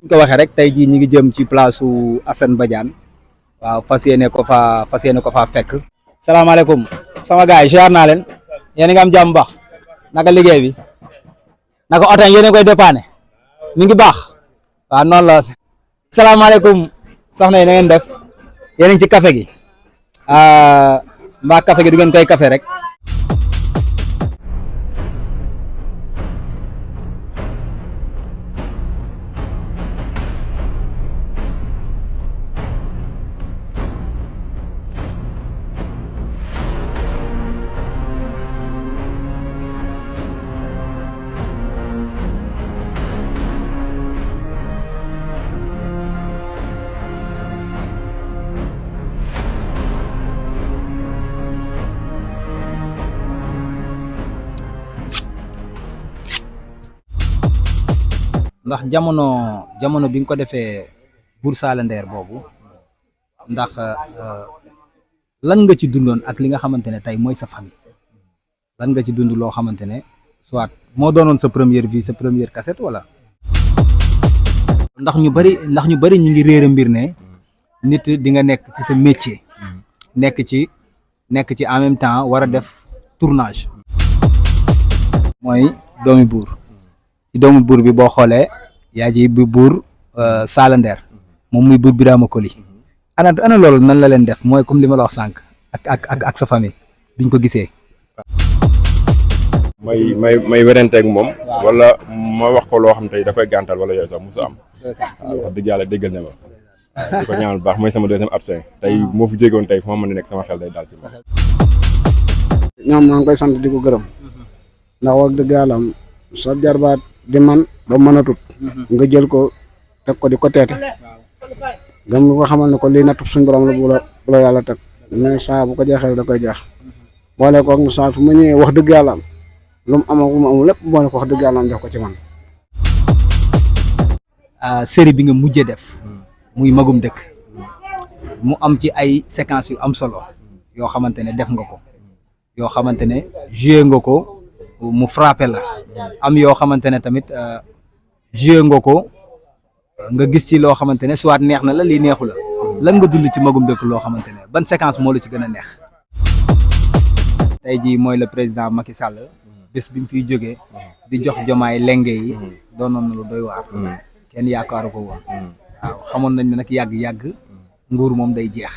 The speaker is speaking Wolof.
ñu ko waxee rek tey jii ñi ngi jëm ci place su Assane Badiane waaw fas yéene ko faa fekk. salaamaaleykum sama gars yi ziar naa leen yéen a ngi am jàmm baax naka liggéey bi naka oto yéen a koy dépanner mi ngi baax waaw noonu la. salaamaaleykum soxna yi na ngeen def yéen a ngi ci café gi mbaa café gi du ngeen koy café rek. ndax jamono bi nga ko defee Bour Sala Nder boobu ndax lan nga ci dundoon ak li nga xamante ne tey mooy sa famille lan nga ci dund loo xamante ne soit moo doonoon sa première vie sa première cassette wala. ndax ñu bari ñu ngi réer mbir ne nit di nga nekk ci sa métier nekk ci en même temps war a def tournage. mooy doomi buur. ci doomu buur bi boo xoolee yaa ji bi buur Sala Nder moom muy buur Birama Koli ana loolu nan la leen def mooy comme li ma la wax sànq ak sa famille biñ ko gisee. may werenteeg moom. wala ma wax ko loo xam tey da koy gàntal wala yooyu sax musu am. waaw wax dëgg yàlla déggal ne ma. di ko ñaanal baax mooy sama deuxième adjoint tey moo fi jéegoon tey fu ma mën a nekk sama xel day daal ci moom. ñoom maa ngi koy sant di ko gërëm ndax wax dëgg yàlla sa jarbaat di man ba mën a tut nga jël ko teg ko di ko teete gam ko xamal ne ko lii nattub suñ borom la bu la yàlla teg mais saa bu ko jeexee da koy jeex boole ko ak saa fu ma ñëwee wax dëgg yàlla lu mu am ak lu mu amul lépp boole ko wax dëgg yàlla am jox ko ci man. série bi nga mujjee def muy magum dëkk mu am ci ay séquences yu am solo yoo xamante ne def nga ko yoo xamante ne joué nga ko mu frappé la am yoo xamante ne tamit joué nga ko nga gis ci loo xamante ne soit neex na la lii neexu la lan nga dund ci magum dëkk loo xamante ne ban séquence moo la ci gën a neex. tey jii mooy le président Macky Sall bés bi mu fiy jógee di jox jomaay lenge yi doonoon na lu doy waar kenn yaakaaru ko woon waaw xamoon nañ ne nag yàgg-yàgg nguur moom day jeex